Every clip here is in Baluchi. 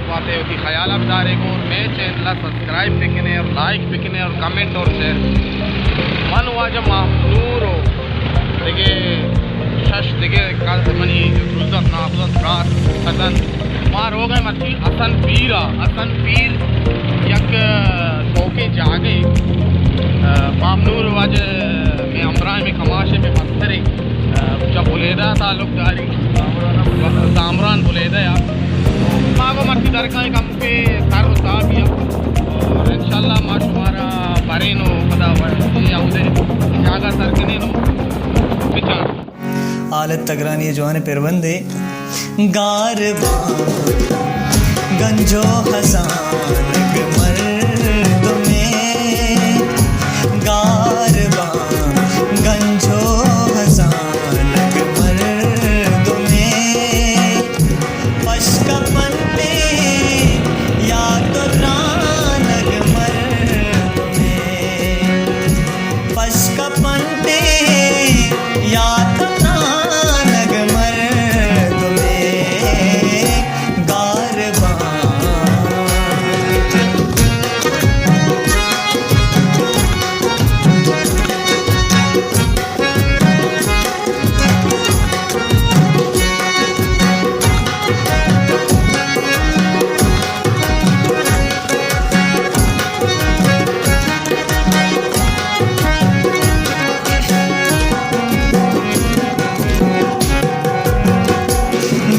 بات ءَ وتی خیال ءَ بدارے گوں، مئے چینل ءَ سبسکرائب بکنے اور لائک بکنے اور کمنٹ اور شیئر۔ من واجہ ماہنور و دگہ شش دگہ کس منی دوزخ ناپسند برات کسن۔ ما روگ ءَ مرچی حسن پیر ءَ۔ حسن پیر یک شوقیں جاگہے۔ ماہنور واجہ مئے ہمراہ، مئے کماش، مئے مسترے۔ چہ بلیدہ تعلق داری۔ زامران بلیدہ یا۔ ما گو مرچی درکائیں کم کہ تر و تابی ءَ۔ اور انشاءاللہ ما شمارا برین و پدا ورزی یا اودے جاگہ سر کنین و بچار۔ حالت تگرانی جوان پربندے۔ گار باں گنج و ہزانگ مردمے، گار باں گنج و ہزانگ مردمے، پشکپندے یا تو ترانگ مردمے، پشکپندے یا تو ترانگ مردمے، گار باں۔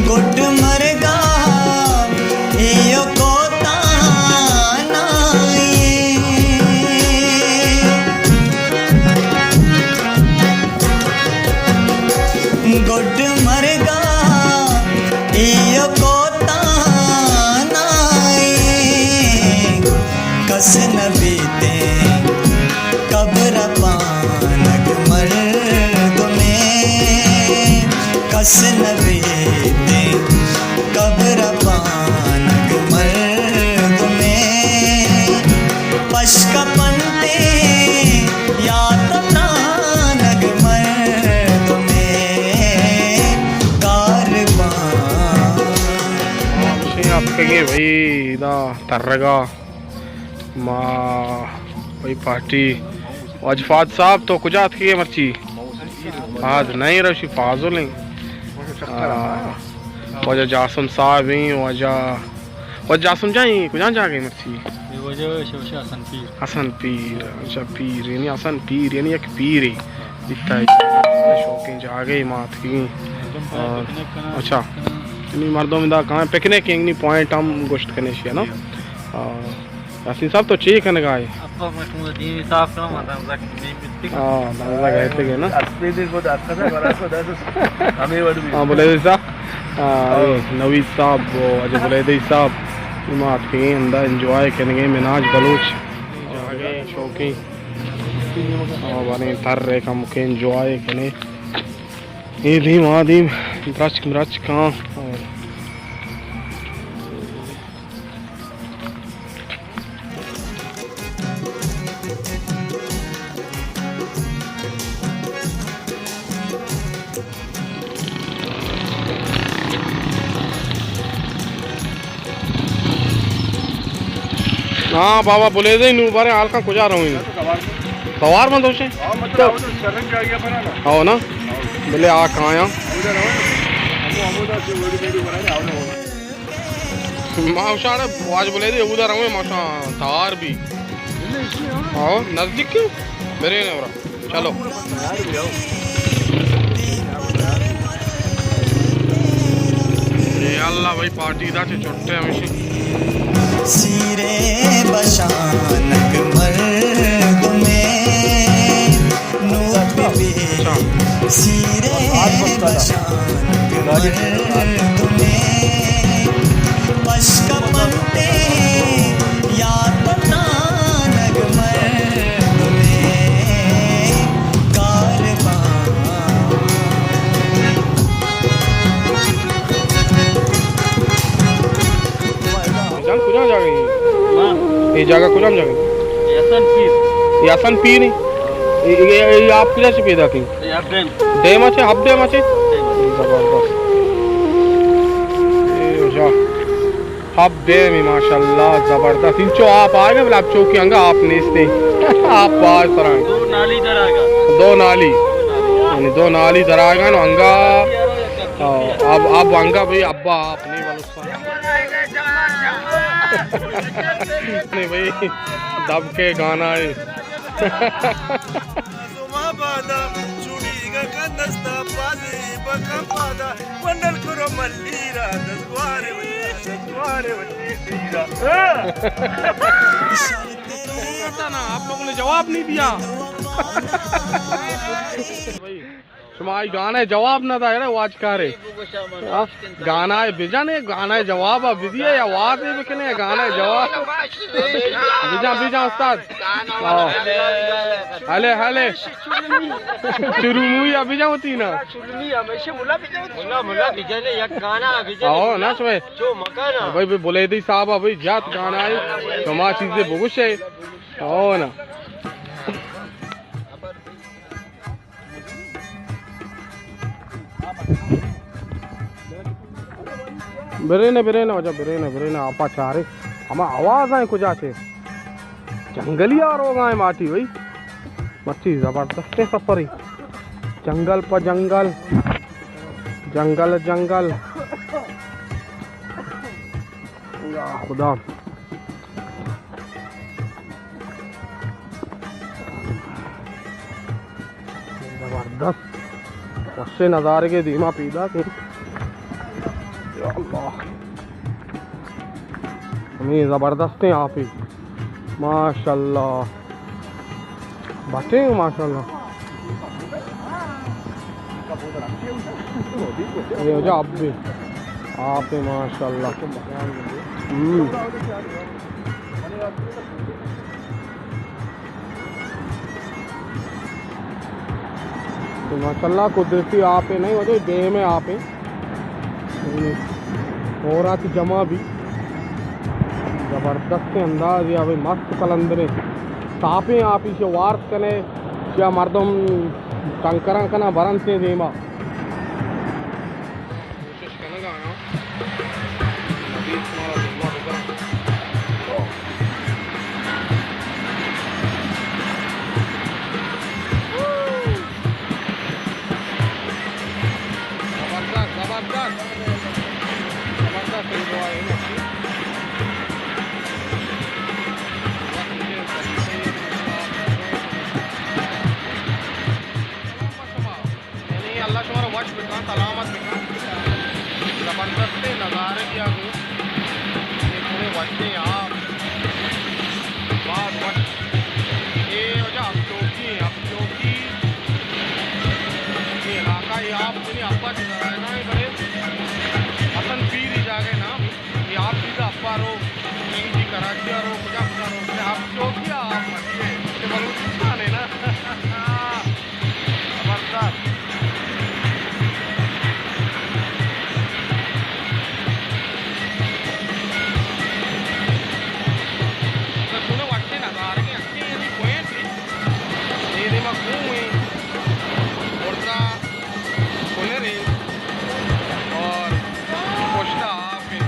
گڈ مرگا ایو کوتانائی، گڈ مرگا ایو کوتانائی، کس نہ بیتیں قبر پانگ مردمے، کس نہ بیتیں قبر پانگ مردمے، پشکپندے یا تو ترانگ مردمے، گار باں۔ ہمشی اتکگیں بھئی، ادا ترگا۔ ما بھئی پارٹی۔ واجہ فہد صاحب، تو کجا اتکگے مرچی؟ فہد نہیں، روشی فاضل ہیں۔ آ، واجہ جاسم صاحب ہیں، واجہ، واجہ جاسم جان، کجا جاگے مرچی؟ اے واجہ شوشہ حسن پیر۔ حسن پیر، اچھا، پیر، یعنی حسن پیر، یعنی یک پیرے۔ بیتا ہے۔ شوقیں جاگہے ما اتکگیں۔ اور، اچھا۔ یعنی مردم ادا کائیں پکنک، یعنی پوائنٹ ہم گوشت کنے شی نا۔ آ، یاسین صاحب، تو چی کنگا ئے؟ اپا، من شما دیم صاف کنم، من دمزگ نیم بیتگ۔ ہاں، دمزگ ایتگ نا۔ اسپیدی کو دات کتا، برا کو دات۔ ہمیں وڑ بھی۔ ہاں، بلیدی صاحب۔ آ، اے نوید صاحب، واجہ بلیدی صاحب۔ ما اتکیں اندا انجوائے کنگے، مناج بلوچ۔ جاگے شوقیں۔ آ، باریں تر کم کے انجوائے کنے۔ اے دیم، آ دیم، درچک مرچک کاں۔ ہاں بابا، بلیدے نوں باریں ہالکاں کجا رویں؟ سوار من دوشے؟ ہاں، مطلب، تو آؤ تو شرم جاگہ پر آنا۔ آؤ نا۔ آؤ۔ بلے آ کایاں۔ ہمو، ہمو دا سے ویڈیو ویڈیو بنانے، آؤ نا۔ ما اوشاڑا واج بلیدے اودا رویں، ما اوشاں توار بی۔ ہاں، نزدیک کیوں؟ برے نا ورا۔ چلو۔ اے اللہ بھائی، پارٹی دا چے چھٹے ہمیشہ۔ سیرے بشانک مردمے، نوک بی بی۔ اچھا۔ سیرے بشانک مردمے، پشکپندے یا ترانگ مردمے، گار باں۔ جان، کجام جاگہ ہے؟ ہاں۔ یہ جاگہ کجام جاگہ ہے؟ یہ حسن پیر۔ یہ حسن پیر ہے؟ یہ، یہ، یہ آپ کجا سے پیدا کی؟ یہ آپ ڈیم۔ ڈیم اچھے، آپ ڈیم اچھے؟ ڈیم۔ زبردست۔ یہ جا۔ آپ ڈیم ءَ ماشاءاللہ زبردست۔ انچو آپ آئیگا، بلے آپ چوکی انگا آپ نیستے۔ آپ باز تران۔ دو نالی در آگا۔ دو نالی۔ یعنی دو نالی در آگا نو انگا۔ اب، اب انگا بھئی ابا آپ نہیں بلوچستان۔ نہیں بھئی، دب کے گانا ہے۔ آپ لوگوں نے جواب نہیں دیا۔ شما ای گانا جواب نہ دا، واچ کارے۔ ہاں؟ گانا بجنے، گانا جواب بدیے یا وازے بکنے، گانا جواب۔ بجا، بجا استاد۔ ہاں۔ ہلے، ہلے۔ چرموئی ءَ بجا ہوتی نا۔ چرمی ہمیشہ ملا بجا۔ ملا، ملا بجنے، یک گانا بجنے۔ ہاں، نا شمے۔ چو مکانا۔ بھائی، بھائی، بلیدی صاحب، بھائی، جات گانا ہے۔ شما چیزیں بگوشے۔ ہاں نا۔ برینے، برینے، واجہ، برینے، برینے، آپا چارے۔ ہما آواز آئیں کجا چے؟ جنگلی آ روگا ہیں ماٹی بھائی۔ مرچی زبردستیں سفری۔ جنگل پہ جنگل۔ جنگل، جنگل۔ یا خدا۔ زبردست وشیں نظارگے دیما پیداک ایں۔ یا اللہ، ہمے زبردستیں آپے، ماشاءاللہ۔ بٹے ماشاءاللہ۔ اے واجہ آپ بی، آپ ماشاءاللہ۔ ہم۔ تو ماشاءاللہ قدرتی آپ ہے، نہیں واجہ، ڈیم ہے آپ ہے۔ اور آتی جمع بھی زبردست انداز یا بھائی مست قلندرے۔ صافیں آپ اسے وارت کنے یا مردم ٹنکراں کنا برنتے دیما۔ کوشش کنگا آں۔ مزید شمارا دعا بکناں۔ زبردست، زبردست۔ زبردست انجوائے ہے۔ یعنی اللہ شمارا وش بکن، سلامت بکن۔ زبردستیں نظارگے آ گوں۔ اے پورے وشیں آپ۔ باز وش۔ اے واجہ ہپچوکی، ہپچوکی۔ اے علاقہ، اے آپ یعنی ابا چہ درائگا ایں، بلے حسن پیر ای جاگہ نام۔ اے آپ سیدھا ابا رو، یعنی جی کراچی آ رو، کجا کجا رو۔ اے ہپچوکی آپ مچے۔ اے بلوچستان ہے نا۔ زبردست۔ تو چونیں وشیں نظارگے، اچھے یعنی پوائنٹ ہیں۔ اے دیما کوہ ہیں، برزا کنر ہیں اور پشتا آپ ہیں۔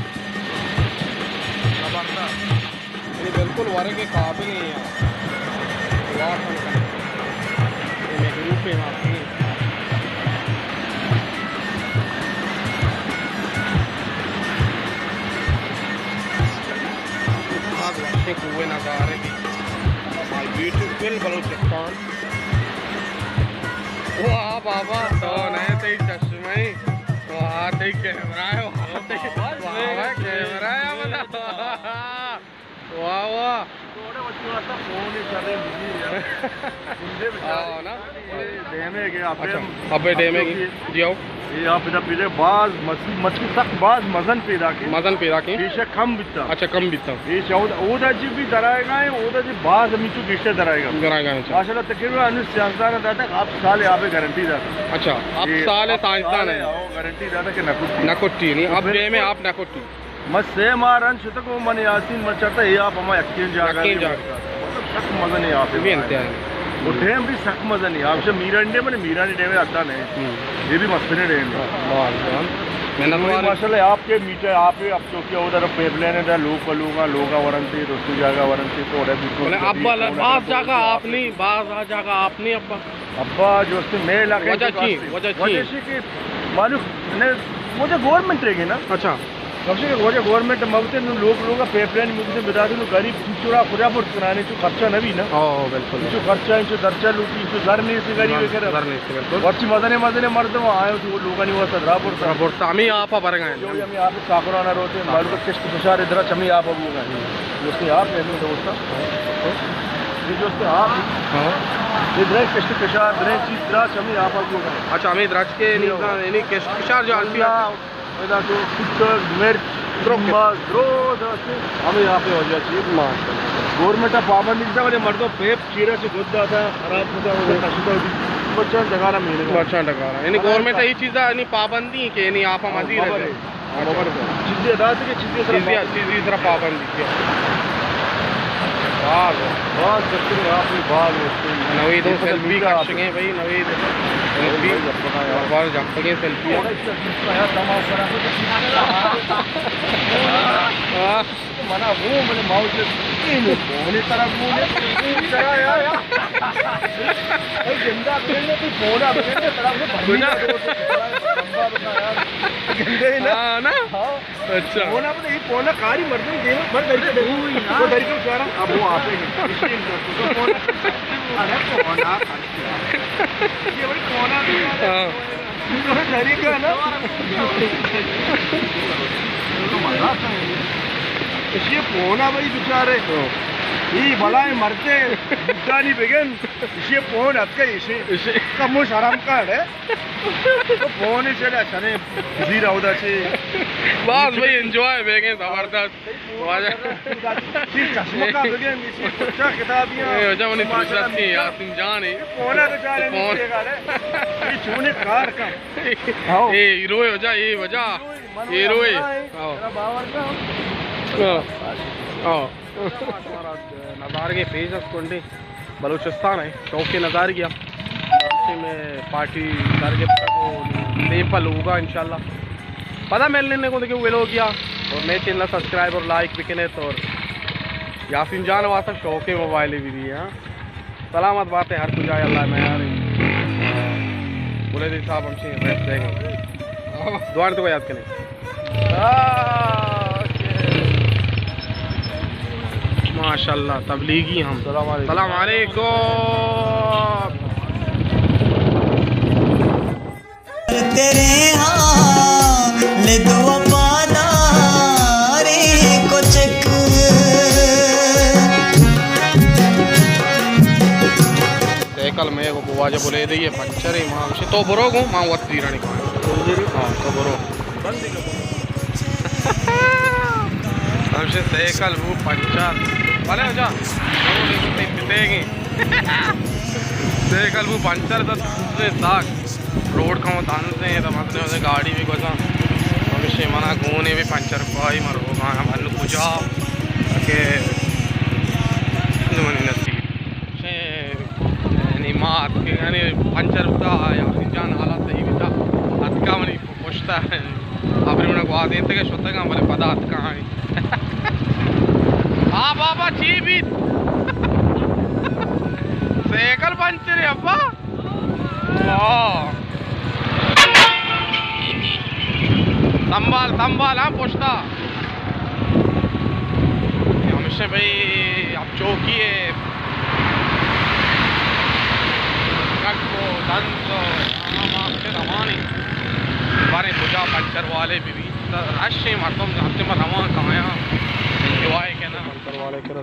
زبردست۔ یعنی بالکل ورگ ءِ قابل ایں۔ واٹ ہم کن۔ اے مئے گروپ ءِ ماں ایں۔ باز وشیں کوہ ءِ نظارگے۔ مائی بیوٹیفل بلوچستان۔ واہ بابا، تو نئے تئی چشمہ ءَ۔ واہ، تئی کیمرہ ءَ۔ واہ، تئی، واہ، واہ، کیمرہ ءَ بتا۔ واہ واہ۔ ہاں نا۔ ڈیم ءَ گئے، اچھا، ابے ڈیم ءَ گئے۔ جی آؤ۔ اے آپ ادا پیداک، باز مچھی، مچھی سخت باز مزن پیداک ایں۔ مزن پیداک ایں۔ پیشہ کم بیتا۔ اچھا، کم بیتا۔ پیشہ اودا، اودا چہ بھی درائگا ایں، اودا چہ باز ہمینچو گیشتر درائگا۔ درائگا ایں، اچھا۔ ماشاءاللہ تقریباً انیس سیاستدان داتا، ہپت سال آپے گارنٹی داتا۔ اچھا، ہپت سال اے، سائنسدان ہپت سال ایں۔ او گارنٹی داتا کہ نہ کٹی۔ نہ کٹی، نہیں، تو اب ڈیم ءَ آپ نہ کٹی۔ من سے ماہ رند شتگ و من یاسین من چارتا اے آپ ہما یکیں جاگہ یکیں جاگہ۔ مطلب سک مزن اے آپ بھی انتہائی۔ و ڈیم بھی سک مزن اے آپ، شہ میرانی ڈیم نے، میرانی ڈیم ادا نہیں۔ ہم۔ یہ بھی مسترین ڈیم ہے۔ باز جان۔ منت وار۔ ماشاءاللہ، آپ کے میٹر، آپ ہی، اب چونکہ ادھر پیپ لائن ہے، لوگ پہ لوگاں، لوگاں ورنتے، دوسری جگہ ورنتے، تو اڑے بالکل بولے، ابا، باز جاگہ آپ نہیں، باز آ جاگہ آپ نہیں، ابا۔ ابا، جو است مئے علاقہ وجہ چی؟ وجہ چی؟ وجہ چی کہ معلوم نے، وجہ گورنمنٹ رہ گئی نا۔ اچھا۔ کم سے کم وجہ گورنمنٹ مبتے نو لوگ، لوگ پیپ لائن مبتے بداتے نو غریب چورا خدا پر کرانے چو خرچہ نہ بھی نا۔ او، بالکل۔ چو خرچہ، چو درچہ لوٹی، چو زر نہیں سے غریب زر، کرا۔ زر نہیں سے، بالکل۔ ورچی مزنے، مزنے مردم آئے تو لوگانی واسطہ درا پڑتا۔ درا پڑتا، ہمیں آپ برگا ہے۔ جو ہمیں آپ چاکرانا روتے، ہاں۔ معلوم کشت کشار ادھر چمی آپ بوگا ہے۔ جو اس نے آپ ہے، دوستا۔ یہ جو اس نے آپ، ہاں۔ ادھر کشت کشار، ادھر چیز درا چمی آپ بوگا ہے۔ اچھا، ہمیں درچ کے جی، نہیں، ہاں۔ یعنی کشت کشار جو آتی ہے۔ اللہ ادا تو کٹک، مرچ، درو کے۔ شمبا، درو دا سے ہمیں آپ وجہ چیز۔ ماشاءاللہ۔ گورنمنٹ پابندی دا، بلے مردم پیپ چیرا سے گد داتا، خراب ہوتا، وہ کشتا ہوتی۔ بچہ ڈگارا ملے گا۔ بچہ ڈگارا۔ یعنی ہمیں گورنمنٹ کا یہ چیزا یعنی پابندی کہ یعنی آپ ہاں، مزید خبر ہے۔ ہے۔ خبر ہے۔ چیزیں ادا سے کہ چیزیں سر چیزیں، پابندی۔ چیزیں سر پابندی کیا۔ باز۔ باز چکر ہے، آپ نے باز ہے۔ نوید ہوں سیلفی کشنگے بھائی، نوید سیلفی۔ بھائی، جب پتا ہے۔ بار جب تک سیلفی ہے۔ ہاں۔ منا وہ منے ماؤ سے تین فون طرف وہ نے، تین طرح یار۔ بھائی، زندہ بگڑنے تو فون آ بگڑنے طرف سے بھرنا۔ گندے ہی نا۔ ہاں، نا؟ ہاں۔ اچھا۔ فون آ بولے، یہ فون آ کاری مردم دے، مر در کے دے۔ وہ در کے بیچارہ۔ اب وہ آتے ہیں۔ فون آ۔ ارے فون آ۔ یہ بھائی فون آ۔ ہاں۔ یہ فون آ بھائی بیچارے۔ ہاں۔ یہ بلائیں مرتے، بڈانی بگن، اسی فون اتکے اسی۔ اسی۔ کمو شرم کر ہے۔ تو فون ہی چلے، چلے، زیر اودا چی۔ بس بھائی، انجوائے بیگیں زبردست۔ واجہ۔ چی چشمہ کا بگن، اسی کچا کتابیاں۔ اے، واجہ منی ماشاءاللہ دوست ہیں، یاسین جان ہے۔ فون آ بیچارے فون۔ نہیں گا رے۔ یہ چونے کار کا۔ ہاؤ۔ اے، ہیرو ہے واجہ، اے واجہ۔ ہیرو ہے۔ ہیرو ہے۔ ہاؤ۔ تیرا باور کا۔ ہاؤ۔ ہاؤ۔ نظارگے پیش است کنڈے۔ بلوچستان ہے، شوق نظارگیا۔ میں پارٹی سر گپتا کو لیپا لوگا انشاءاللہ۔ پدا ملنے کو دیکھو ویلو گیا۔ اور میں چینل سبسکرائب اور لائک بکنے تو۔ یاسین جان واسطہ شوق موبائل بھی دی، ہاں۔ سلامت بات ہے ہر کجا، اللہ میار۔ بولے دی صاحب ہم سے ریس دے گا۔ دوان تو یاد کریں۔ ماشاءاللہ، تبلیغی ہم۔ السلام علیکم۔ السلام علیکم۔ تیرے ہاں لد وفاداری کچک۔ سائیکل میں وہ واجہ بولے دے، یہ پنچر ہے، ماں اسے تو برو گو، ماں وقت دیرانی کھانا۔ ہاں، تو برو۔ ہمشے سائیکل بو پنچر۔ بلے جا۔ سائیکل بو پنچر، تو ساک۔ روڈ کھاؤں دھن سے، تو مزنے سے گاڑی بھی گزا۔ ہمشے منا گونے بھی پنچر پائی، مر ہو گانا من کجا۔ کہ منی نصیب۔ سے، یعنی ما اتکے، یعنی پنچر بوتا، یا جان حالات صحیح بوتا۔ اتکا منی پشتا، ابری منا گوازینتگے شتگاں، بلے پدا اتکاں۔ آ بابا، چی بیت؟ سائیکل پنچر ہے ابا۔ آ۔ سنبھال، سنبھال، ہاں، پشتا۔ ہمیشہ بھئی، اب چوکی ہے۔ کٹ کو، دنت کو، ہاں، ہاں، ہاں، روانی۔ بارے کجا پنچر والے بھی، بھی۔ رش ہیں مردم، جانتے میں روان کہاں ہیں۔ انجوائے کہنا۔ پنچر والے کرا۔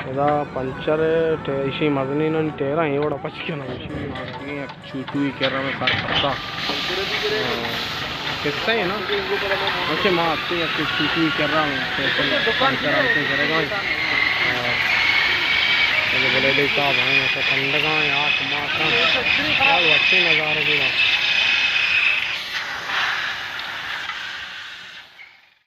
ادا پنچر ٹے-، ایشی مزنی نن ٹیرا ہیں، وڑا پچ کنا ایشی۔ چوٹوئی کرا میں سر کھتا۔ قصہ ہے نا؟ اچھا، ما اپنی، اپنی چوٹوئی کرا میں سائیکل پنچر آتے کرے گا۔ اور بلے دے صاحب ہیں، ایسا ٹھنڈگا ہیں، آنکھ ماتا۔ اور اچھے نظارے بھی نا۔